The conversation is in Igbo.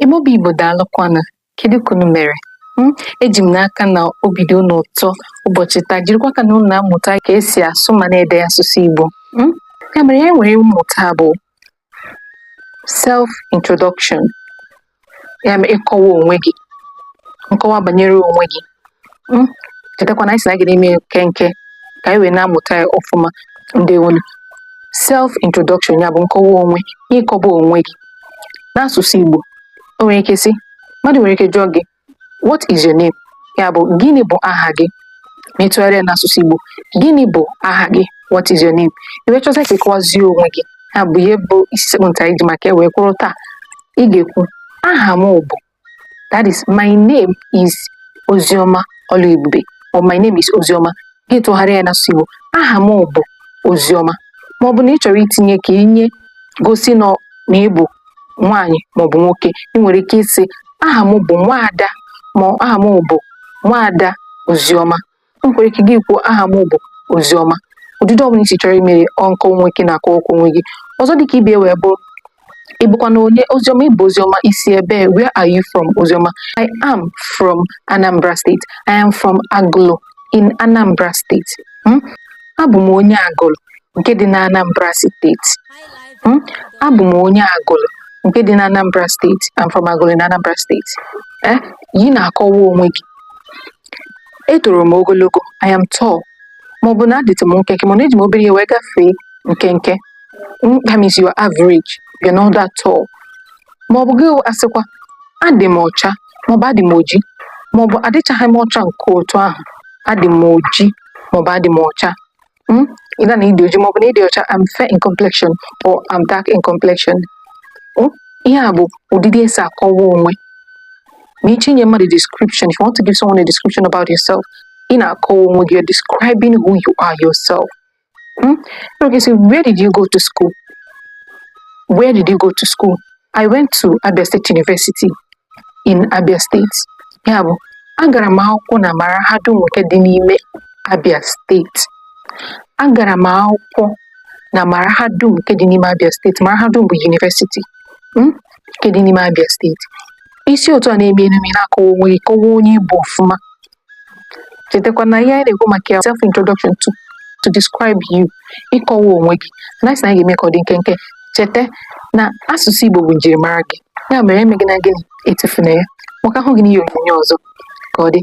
Igbo bụ Igbo, daalụkwanụ. Kedu ka unu mere? Eji m n'aka na obi dị unu ụtọ ụbọchị taa, jirikwa aka na unu na-amụta ka esi asụ ma na-ede asụsụ Igbo. Ya mere, ihe nwere mmụta bụ self introduction, ya mere ịkọwa onwe gị, nkọwa banyere onwe gị. Chetakwa na anyị sị na anyị ga na-eme nkenke ka anyị wee na-amụta ya ọfụma. Ndewonu. Self introduction, ya bụ nkọwa onwe, ịkọwa onwe gị n'asụsụ Igbo. O nwere ike sị, mmadụ nwere ike jụọ gị, "What is your name?" Ya bụ, gịnị bụ aha gị? Ma ịtụgharịa n'asụsụ Igbo, gịnị bụ aha gị? What is your name? I wee chọzie ka ịkọwazie onwe gị, ya bụ ihe bụ isi sekpụ ntị anyị ji maka ya wee kwụrụ taa. Ị ga-ekwu, "Aha m bụ," that is, "My name is Oziọma Ọlụebube," or "My name is Oziọma." Gị tụgharịa ya n'asụsụ Igbo, "Aha m bụ Oziọma." Ma ọ bụ na ị chọrọ itinye ka inye gosi nọ na ị bụ nwaanyị maọbụ nwoke, ị nwere ike ịsị, "Aha m bụ nwaada," ma "Aha m bụ nwaada Oziọma." O nwekwara ike gị kwuo, "Aha m bụ Oziọma." Ụdịdị ọbụla isi chọrọ ime ọ nkọwa onwe gị na-akọwakwa onwe gị. Ọzọ dịka ibe wee bụrụ, ị bụkwa na onye Oziọma, ị bụ Oziọma, isi ebe? Where are you from, Oziọma? I am from Anambra State. I am from Agulu in Anambra State. Abụ m onye Agulu nke dị na Anambra Steeti. Abụ m onye Agulu nke dị na Anambra Steeti. I'm from Agulu in Anambra State. Eh, yi na-akọwa onwe gị. Etoro m ogologo, I am tall, ma ọ bụ na adịtụ m nkenke, mana eji m obere ihe wee gafee nkenke. That means you are average, you're not that tall. Ma ọ bụ gị asịkwa, "Adị m ọcha," ma ọ bụ "Adị m oji," ma ọ bụ "Adịchaghị m ọcha nke otu ahụ, adị m oji," ma ọ bụ "Adị m ọcha." Either na ịdị oji ma ọ bụ na ịdị ọcha, I'm fair in complexion or I'm dark in complexion. Ihe a bụ ụdịdị esi akọwa onwe. Ma ịchọ inye mmadụ description, if you want to give someone a description about yourself, ị na-akọwa onwe gị, you're describing who you are yourself. Okay, so where did you go to school? Where did you go to school? I went to Abia State University in Abia State. Ya bụ, agara m akwụkwọ na mahadum nke dị n'ime Abia Steeti. Agara m akwụkwọ na mahadum nke dị n'ime Abia Steeti. Mahadum bụ university, nke dị n'ime Abia Steeti. Isi otu a na-eme emume na-akọwa onwe gị, kọwaa onye ị bụ ọfụma. Chetakwa na ihe anyị na-ekwu maka ya, self introduction, to describe you, ịkọwa onwe gị. Na anyị sị na anyị ga-eme ka ọ dị nkenke. Cheta na asụsụ Igbo bụ njirimara gị. Ya mere, emeghị na gịnị, etufuna ya. Maka ahụ gị n'ihe onyonyo ọzọ, ka ọ dị.